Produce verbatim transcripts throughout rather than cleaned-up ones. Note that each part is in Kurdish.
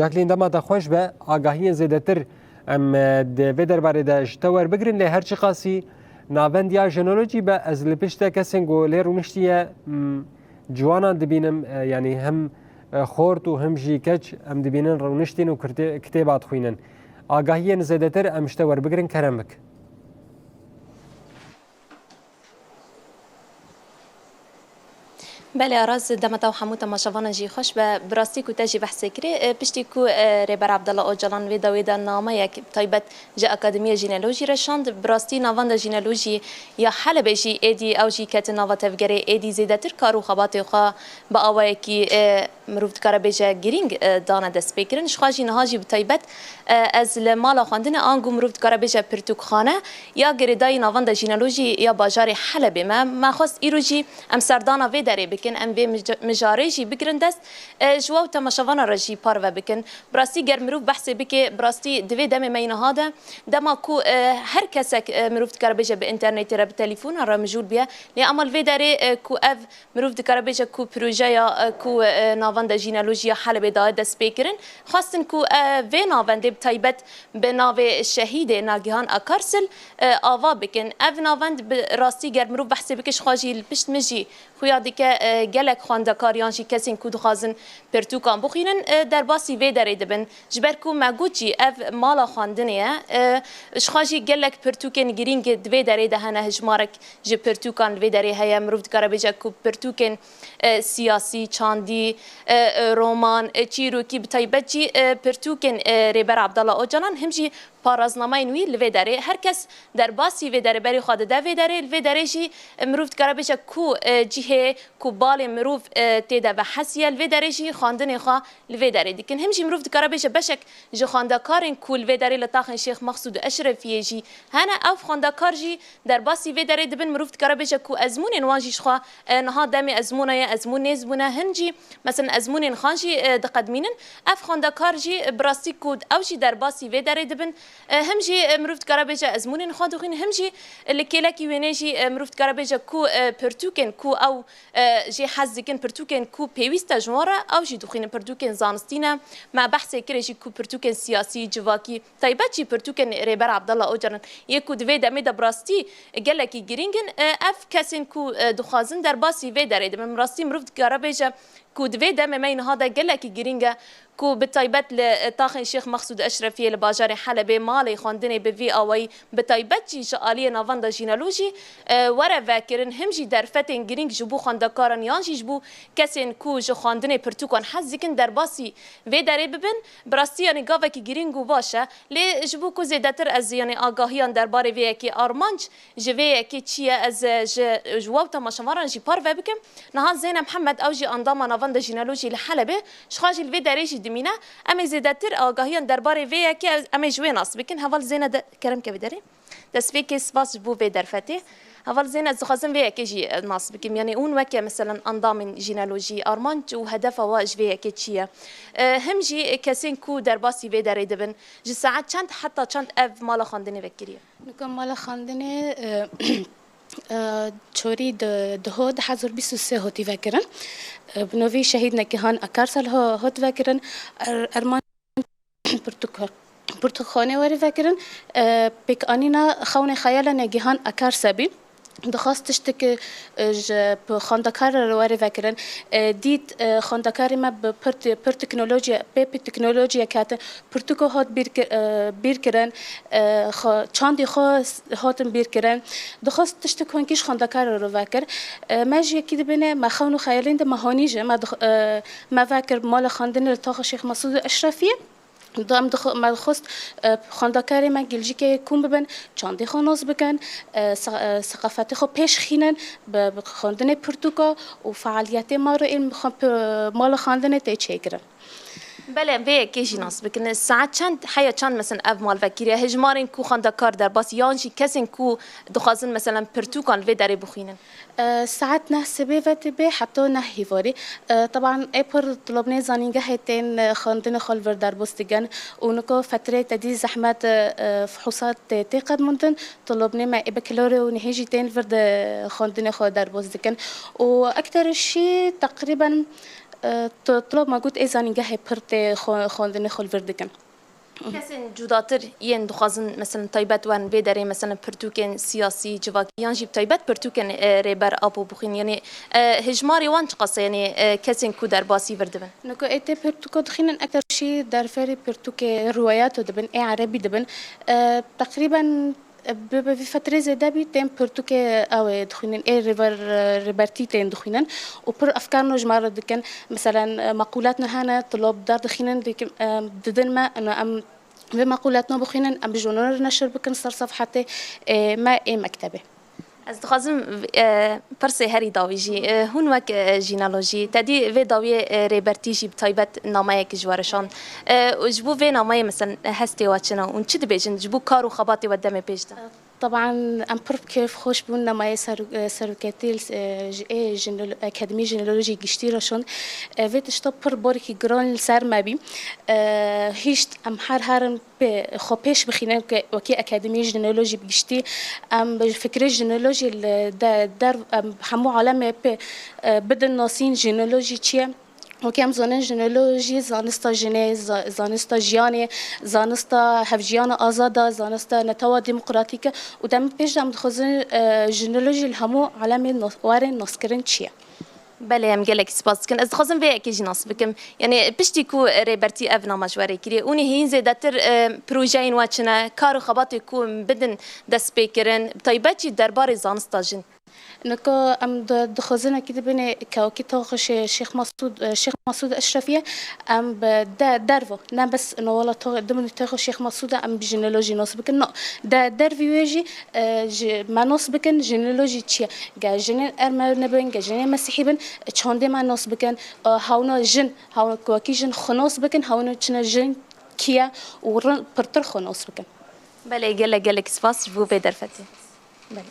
Jacqueline, dema te xweş be, agahiyên zêdetir em, e, di vê derbarê de ji te werbigirin, lê her çiqasî navendiya jenolojî be, ez li pişt te kesên ku lê rûniştiye, m, ciwanan dibînim, e, yanî hem, e, xort û hem jî keç em dibînin rûniştîn û kirtê-, kitêba dixwînin. Agahiyên zêdetir em ji te werbigirin, kerem bik. Belê Aras, dema te û hemû temaşevanan jî xweş be. Bi rastî ku te jî behsê kirê, e, piştî ku, e, Rêber Abdullah Ocalan vê dawê de nameyek taybet ji Akademiya Jîneolojî re şand, bi rastî navenda jîneolojî ya Helebê jî êdî ew jî ketin nava tevgerê, êdî zêdetir kar û xebatê xwe bi awayekî, e, mirov dikare bêje girîng, e, dane destpêkirin. Ji xwe jî niha jî bi taybet, e, ez li mala xwendinê, ango mirov dikare bêje pirtûkxane ya girêdayî navenda jîneolojî ya bajarê Helebê me. Me xwest îro jî em serdana vê derê bikin, em vê mija-, mijarê jî bigirin dest, e, ji we û temaşevana re jî parve bikin. Bi rastî ger mirov behsê bike, bi rastî di vê demê me yî niha de, dema ku, e, her kesek, e, mirov dikare bêje bi înternetê re, bi telefona re mijûl biye, lê ema li vê derê, e, ku ev mirov dikare bêje ku projeya, e, ku, e, navenda jîneolojî ya Helebê daye destpêkirin, xwestin ku, e, vê navendê bi taybet bi navê Şehîdê Nagihan Akarsil, e, ava bikin. Ev navend bi rastî ger mirov behsê bike, ji xwe jî li pişt min jî xuya dike, e, gelek xwendekar yan jî kesên ku dixwazin pirtûkan bixwînin, e, derbasî vê derê dibin. Ji ber ku me got jî ev mala xwendinê ye, e, ji xwe jî gelek pirtûkên girîng di vê derê de hene, hejmarek ji pirtûkan li vê derê heye. Mirov dikare bêje ku pirtûkên, e, siyasî, çandî, e, e, roman, e, çîrokî, bi taybet jî, e, pirtûkên, e, Rêber Abdullah Ocalan, him jî paraznameyên wî li vê derê. Her kes derbasî vê derê berê xwe dide vê derê. Li vê derê jî, e, mirov dikare bêje ku, e, cihê ku balê mirov, e, tê de vehesiye, li vê derê jî xwendinê xwe li vê derê dikin. Him jî mirov dikare bêje beşek ji xwendekarên ku li vê derê li taxên Şêx Mexsûd Eşrefiyê jî hene, ev xwendekar jî derbasî vê derê dibin. Mirov dikare bêje ku ezmûnên wan jî ji xwe, e, niha demê ezmûna ye, ezmûn nêz bûne. Hin jî, meselen, ezmûnên xan jî, e, diqedmînin. Ev xwendekar jî, e, bi rastî ku ew jî derbasî vê derê dibin. E, him jî, e, mirov dikare bêje ezmûnên xwe dixwînin. Him jî, e, li kêlekî wênê jî, e, mirov dikare bêje ku, e, pirtûkên ku ew, e, jê hez dikin, pirtûkên ku pêwîst e ji wan re, ew jî dixwînin, pirtûkên zanistî ne. Me behsê kirê jî ku pirtûkên siyasî, civakî, taybet jî pirtûkên Rêber Abdullah Ocalan yê ku di vê demê de bi rastî gelekî girîng in. E, ev kesên ku, e, dixwazin derbasî vê derê dibin. Bi rastî mirov dikare bêje ku di vê demê me yî niha de gelekî girîng e ku bi taybet li, e, taxên Şêx Mexsûd Eşrefiyê li bajarê Helebê malê xwendinê bi vî awayî, bi taybet jî ji aliyê navenda jînolojî, e, were vekirin, him jî derfetên girîng ji bo xwendekaran yan jî ji bo kesên ku ji xwendinê pirtûkan hez dikin derbasî vê derê bibin. Bi rastî, yanî gavekî girîng û baş e. Lê ji bo ku zêdetir ez, yanî agahiyan derbarê vê yekê, armanc ji vê yekê çi ye, ez, e, ji, ji we û temaşevanan jî parve bikim. Niha Zeynep Mihemed, ew jî endama Navenda Jîneolojî li Helebê, ji xwe jî li vê derê jî dimîne. Em ê zêdetir agahiyan derbarê vê yekê, em ê ji wê nas bikin. Heval Zeynep, de, kerem ke vê derê. Destpêkê spas ji bo vê derfetê. Heval Zeynep, ez dixwazim vê yekê jî, e, nas bikim. Yanî hûn weke, meselen, endamên jîneolojî, armanc û hedefa we ji vê yekê çi ye? E, him jî kesên ku derbasî vê derê dibin, ji saet çend heta çend ev mala xwendinê vekiriye? Nika mala xwendinê, e, e, çorî di, diho, du hezar bîst û sê hotî vekirin. E, bi novî Şehîd Negihan Akarsel ho-, hot vekirin. Er-, Erman pirtûk-, pirtûkxanê were vekirin. E, pêkanîna xewnê xeyala Negihan Akarse bî. Dixwest tiştek, e, ji p-, xwendekar re were vekirin. E, dît, e, xwendekarê me bi pir te-, pir teknolojiye, pê pê teknolojiyek hatin, pirtûko hat bîr ki-, e, bîr kirin, e, xwe, çandê xwe s-, hatin bîr kirin. Dixwest tiştek hingî ji xwendekar re vekir. E, me ji yekî dibêne, me xewn û xeyalên de me hanî ji, me dix-, e, me vekir mala xwendinê li taxa Şêx Mesûd û Eşrefiyê. Da em dixwe-, me dixwest, e, xwendekarê me gilcikê kom bibin, çandê xwe nas bikin, e, se-, e, seqafetê xwe pêş xînin, bi, bi xwendinê pirtûka û fealiyetê me re ên xwe pi-, mala xwendinê tê çêkirin. Belê, vê yekê jî nas bikin. Saet çend, heya çend, mesela, ev mal vekiriye? Hejmarên ku xwendekar derbas yan jî kesên ku dixwazin, mesela, pirtûkan li vê derê bixwînin? E, saet neh sibê ve dibe heta neh hîvarî. E, teban ê pir tulabnê zanîngehê tên, e, xwendinê xwe li vir derbas dikin û niko fetrê tedî zehmet, e, e, fihûsat tê, tê qedmandin, tulabnê me ê beklerê û nihê jî tên li vir de xwendinê xwe derbas dikin. Û ekterê şî teqrîben E, tu-, Tolab me got ê zanîngehê pir tê xwe-, xwendinê xwe li vir dikin. Kesên cudatir yên dixwazin, meselen, taybet werin vê derê, meselen, pirtûkên siyasî, civakî yan jî bi taybet pirtûkên, e, Rêber Apo bixwîn. Yanî, e, hejmarê wan çiqas e, yanî, e, kesên ku derbasî vir dibin? Niko ê tê pirtûka dixwînin ekter jî derverê pirtûkê riwayat dibin, ê erebî dibin. E, teqrîben Bi, bi vî fetrê zêde bî tên pirtûkê ew ê dixwînin, ê rêber, rêbertî tên dixwînin û pir efkar nû ji me re dikin. Meselen, e, meqûlet nû hene, tulab derdixînin, dikim, e, didin me, ino em vê meqûlet nû bixwînin, em ji nû re neşir bikin ser sefhetê, e, me ê mektebê. Ez dixwazim, e, pirsê herî dawî jî, e, hûn wek, e, jîneolojî, te dî vê dawiyê, e, rêbertî jî bi taybet nameyek ji we re şand. E, û ji bo vê nameyê, meselen, hestê we çi ne? Hûn çi dibêjin ji bo kar û xebatê we demê pêş de? Teban em pir bi kêf xweş bûn, nameyê ser-, e, seroketî, e, ji ê jînolo-, Akademî Jînolojî Giştî re şand. E, vê tişta pir barekî giran li ser me bî. E, hişt em her herin pê, xwe pêş bixînin ke wekî Akademî Jînolojî bi giştî em bi fikrê jînolojî li de-, der-, em hemû alemê pê, e, bidin nasîn jînolojî çi ye. Wekî em zanin jînolojî zanista jinê, za-, zanista jiyanê, zanista hevjiyana azad e, zanista netewa demokratîk e û dem pêş de em dixwazin, e, jînolojî li hemû alemê nas-, warê naskirin çi ye. Belê, em gelekî spas dikin. Ez dixwazim vê yekê jî nas bikim. Yanî piştî ku Rêbertî ev nama ji we rê kiriye, hûn ê hîn zêdetir, e, projeyên we çi ne, kar û xebatê ku em bidin destpêkirin, bi taybet jî derbarê zanista jin? Nika em di-, dixwazin wekî dibinê kewekî taxa Şê-, Şêx Masûd, e, Şêx Masûd Eşrefî ye. Em bi de-, dervo, ne bes nowala taxa, dibin taxa Şêx Masûd e, em bi jînolojî nas bikin. Na, de-, dervî wê jî, e, ji me nas bikin, jînolojî çi ye? Ge jinên Ermeni bin, ge jinên Mesîhî bin, çandê me nas bikin, e, hewna jin, hewna ku wekî jin xwe nas bikin, hewna çine jin kî ye û rin-, pirtir xwe nas bikin. Belê, gelek, gelek spas ji bo vê derfetê. Belê.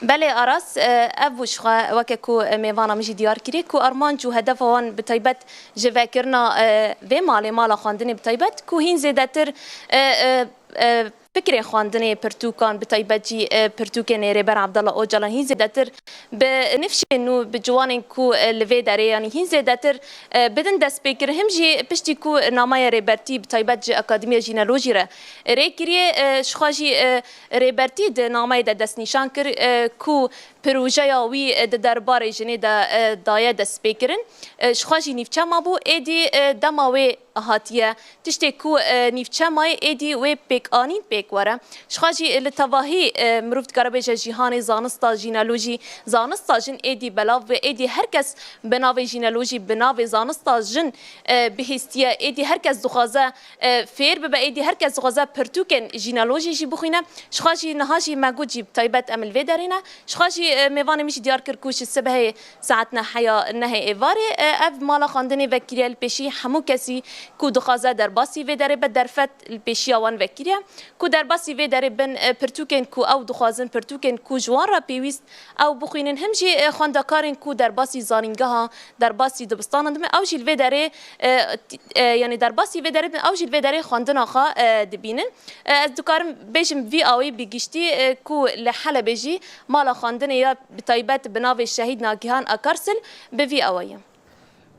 Belê Aras, e, ev bû ji xwe weke ku mêvana min jî diyar kiriye ku armanc û hedefa wan bi taybet ji vekirina, e, vê malê, mala xwendinê bi taybet, ku hîn zêdetir, e, e, e, fikrên xwendinê pirtûkan, bi taybet jî, e, pirtûkên ê Rêber Abdullah Ocalan hîn zêdetir bi nifşên nû, bi ciwanên ku, e, li vê derê, yanî hîn zêdetir, e, bidin destpêkirin. Him jî piştî ku nameyê Rêbertî bi taybet ji Akademiya Jînolojî re rê kiriye, e, ji xwe jî, e, Rêbertî di nameyê de destnîşan kir, e, ku projeya wî, e, di derbarê jinê de, e, daye destpêkirin. E, ji xwe jî nîvçe mabû, êdî, e, dema wê hatiye. Tiştê ku, e, nîvçe mayê êdî wê pêkanîn pêk were. Ji xwe jî li tevahî, e, mirov dikare bêje jîhanê zanista jînolojî, zanista jin êdî belav be, êdî her kes bi navê jînolojî, bi navê zanista jin, e, bihîstiye. Êdî her kes dixwaze, e, fêr bibe, êdî her kes dixwaze pirtûkên jînolojî jî bixwîne. Ji xwe jî niha jî me got jî bi taybet em li vê derê ne. Ji xwe jî, e, mêvanê min jî diyar kir ku ji sibehê saet neh ya nehê êvarê, e, ev mala xwendinê vekiriye li pêşî hemû kesî ku dixwaze derbasî vê derê be derfet li pêşiya wan vekiriye. Ku derbasî vê derê bin, e, pirtûkên ku ew dixwazin, pirtûkên ku ji wan re pêwîst ew bixwînin, him jî, e, xwendekarên ku derbasî zanîngeha, derbasî dibistanan dibin, ew jî li vê derê, e, t-, e, yanî derbasî vê derê bin, ew jî li vê derê xwendina xwe, e, dibînin. E, ez dikarim bêjim vî awî bi giştî, e, ku li Helebê jî mala xwendinê ya bi taybet bi navê Şehîd Nagihan Akarsil bi vî awayî ye.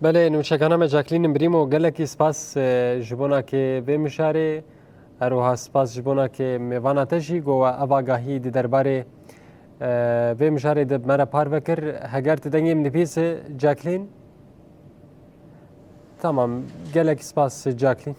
Belê, nûçekana me Jacqueline Brîmo, gelekî spas, e, ji bona ke vê mijarê, her wiha spas ji bona ke mêvana te jî, ku we ev agahî di derbarê, e, vê mijarê de me re parve kir. Heger tu dengê min dibîse, Jacqueline? Tamam, gelekî spas, Jacqueline.